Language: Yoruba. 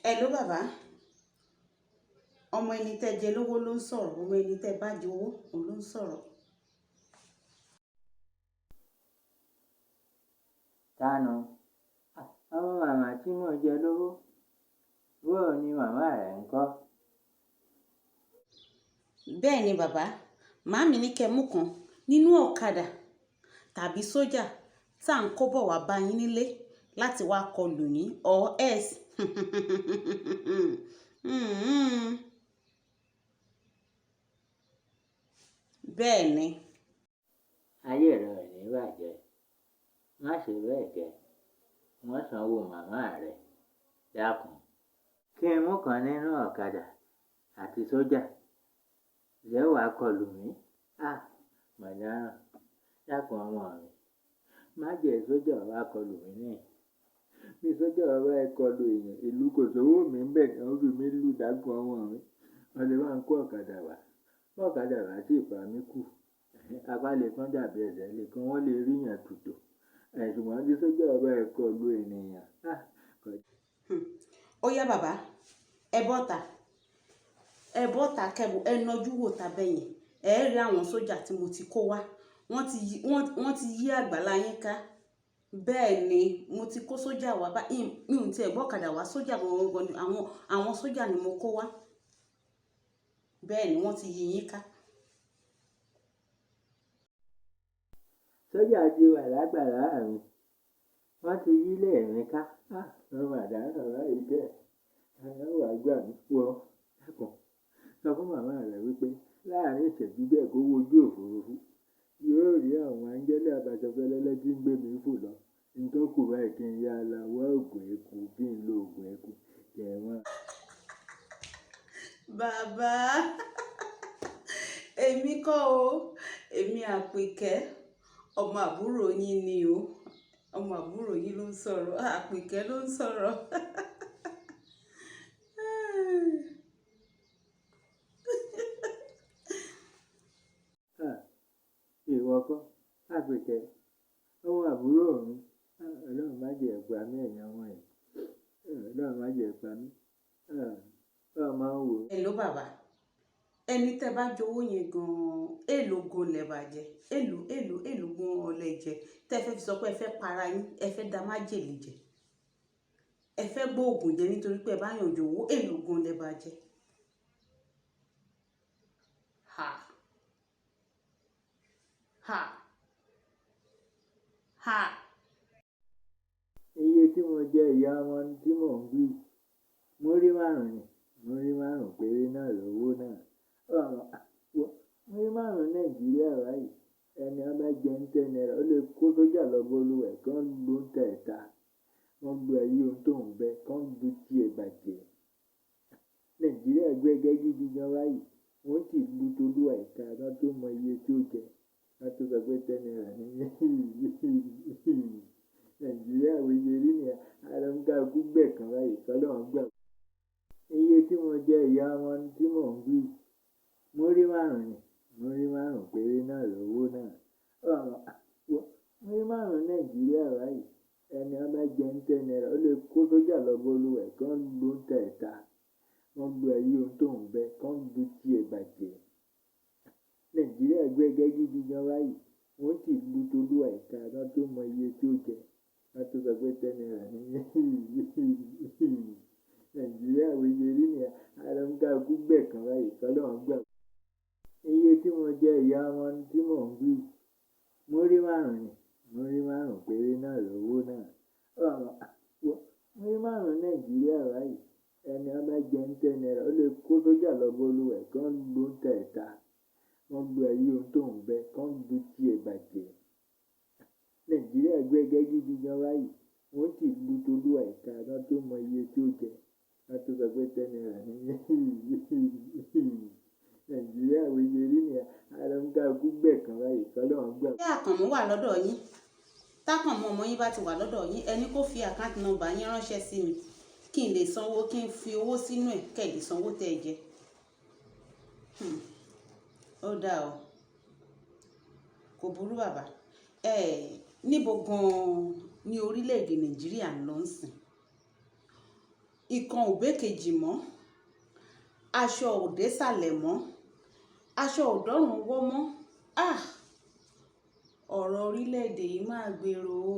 Hello bàbá, ọmọ ẹni tẹ́ jẹ lówó ló ń sọ̀rọ̀, ọmọ ẹni tẹ́ bá jẹ owó òun ló ń sọ̀rọ̀. Tánu, ọmọ màmá tí mo jẹ lówó, bóò ni màmá rẹ̀ ń kọ́? Bẹ́ẹ̀ ni bàbá, màámi ní kẹ́ mú kan nínú ọ̀kadà tàbí sójà tá à ń kó bọ̀ wá bá yín nílé láti wá kọlù yín or else. Bẹ́ẹ̀ ni. Ayé rẹ ò ní bàjẹ́. Má ṣe bẹ́ẹ̀ kẹ́. Wọ́n sanwó màmá rẹ. Dákun. Kí n mú kan nínú ọ̀kadà àti sójà. Ṣé wàá kọlù mí? Ah! Mo dáràn. Dákun ọmọ mi. Má jẹ́ sójà wá kọlù mí níhìn. Bí sójà bá kọlù èèyàn, ìlú kò sówó mi ń bẹ̀ kí wọ́n fi mí lù. Dákun ọmọ mi. Wọ́n lè máa ń kó ọ̀kadà wá. Bí ọ̀kadà bá sì pa mí kú, apá lè kán dàbí ẹsẹ̀ lè kán, wọ́n lè ríyàn tùtù. Ṣùgbọ́n bí sójà bá kọlù ènìyàn, ah! Kò. Ó yá bàbá, ẹ bọ́ta, ẹ bọ́ta kẹ́bu, ẹ nọjú wò tàbẹ́ yẹn, ẹ rí àwọn sójà tí mo ti kó wá, wọ́n ti yí àgbàlá yín ká. Bẹ́ẹ̀ ni, mo ti kó sójà wá bá, mi ò tiẹ̀ gbọ́kadà wá, sójà gangan ni àwọn sójà ni mo kó wá. Bẹ́ẹ̀ ni wọ́n ti yí yín ká. Sójà ti wà lágbàlá mi. Wọ́n ti yí ilé mi ká. Ah! Mo mà dáràn báyìí kẹ́. Ẹ wá gbà mí. Wò ó, dákun. Sọ fún màmá rẹ wípé láàárín ìṣẹ́jú díẹ̀ kó wojú òfurufú, yóò rí àwọn áńgẹ́lì àbàṣọfẹ́lẹ́lẹ́ tí ń gbé mi fò lọ. N tó kù báyìí kí n yá lọ wá òògùn eku, kí n lo òògùn eku, kí ẹ wọ́n. Bàbá, èmi kọ́ o, èmi Àpèkẹ́, ọmọ àbúrò yín ni o. Ọmọ àbúrò yín ló ń sọ̀rọ̀, Àpèkẹ́ ló ń sọ̀rọ̀. Ah! Ìwọ kọ́, Àpèkẹ́, ọmọ àbúrò mi. Ah! Ọlọ́run má jẹ ẹ pa mí ẹ̀yin ọmọ yìí. Ọlọ́run má jẹ ẹ pa mí. Ah! Báwo máa ń wò ó? Hello bàbá, ẹni tẹ́ bá jowó yẹn gan-an, èló gan lẹ bá jẹ, èló èló èló gan lẹ jẹ, tẹ́ fẹ́ fi sọ pé ẹ fẹ́ para yín, ẹ fẹ́ da májèlé jẹ, ẹ fẹ́ gbóògùn jẹ nítorí pé ẹ bá yàn jowó, èló gan lẹ bá jẹ. Ha! Ha! Ha! Iye tí mo jẹ ìyá ọmọ tí mò ń wí, múrí márùn-ún ni, múrí márùn-ún péré náà lówó náà. Múrí márùn-ún Nàìjíríà báyìí, ẹni ó bá jẹ ń ten náírà, ó lè kó sójà lọ bólúwẹ̀ kí wọ́n lu ń tẹ̀ ta, wọ́n lu ayé ohun tó ń bẹ, kí wọ́n lu tiẹ̀ bàjẹ́. Nàìjíríà gbẹ́gẹ́ gidi gan báyìí, wọ́n sì lu tolúwa ìta kí wọ́n tó mọ iye tí ó jẹ. Wọ́n tó sọ pé ten náírà ní Nàìjíríà bó ṣe rí nìyẹn. Ara ń kálukú gbẹ̀kan báyìí, k'Ọlọ́run gbà. Iye tí mo jẹ ìyá ọmọ tí mò ń wí, múrí márùn-ún ni, múrí márùn-ún péré náà lówó náà. Múrí márùn-ún Nàìjíríà báyìí, ẹni ó bá jẹ ń ten náírà, ó lè kó sójà lọ bólúwẹ̀ kí wọ́n lu ń tẹ̀ ta, wọ́n lu ayé ohun tó ń bẹ, kí wọ́n lu tiẹ̀ bàjẹ́. Nàìjíríà gbẹ́gẹ́ gidi gan báyìí, wọ́n sì lu tolúwa ìta kí wọ́n tó mọ iye tí ó jẹ. Wọ́n tó sọ pé ten náírà ní Nàìjíríà bó ṣe rí nìyẹn. Ara ń kálukú gbẹ̀kan báyìí, k'Ọlọ́run gbà. Iye tí mo jẹ ìyá ọmọ tí mò ń wí, múrí márùn-ún ni, múrí márùn-ún péré náà lówó náà. Múrí márùn-ún Nàìjíríà báyìí, ẹni ó bá jẹ ń ten náírà, ó lè kó sójà lọ bólúwẹ̀ kí wọ́n lu ń tẹ̀ ta, wọ́n lu ayé ohun tó ń bẹ, kí wọ́n lu tiẹ̀ bàjẹ́. Nàìjíríà gbẹ́gẹ́ gidi gan báyìí, wọ́n sì lu tolúwa ìta kí wọ́n tó mọ iye tí ó jẹ. Wọ́n tó sọ pé ten náírà ní Nàìjíríà bó ṣe rí nìyẹn. Ara ń kálukú gbẹ̀kan báyìí, k'Ọlọ́run gbà. Ṣé Àkànmú wà lọ́dọ̀ yín? Tákànmú ọmọ yín bá ti wà lọ́dọ̀ yín, ẹni kó fi account number yín ránṣẹ́ sí mi kí n lè sanwó, kí n fi owó sínú ẹ̀ kẹ́ ẹ lè sanwó tẹ́ ẹ jẹ. Ó dáa o. Kò burú bàbá. Ẹ níbo gan-an ní orílẹ̀-èdè Nàìjíríà ń lọ ń sìn? Ìkan ò békejì mọ́, aṣọ ò désàlẹ̀ mọ́, aṣọ ò dọ́rùn ọwọ́ mọ́. Ah, ọ̀rọ̀ orílẹ̀-èdè yìí máa gbèrò o.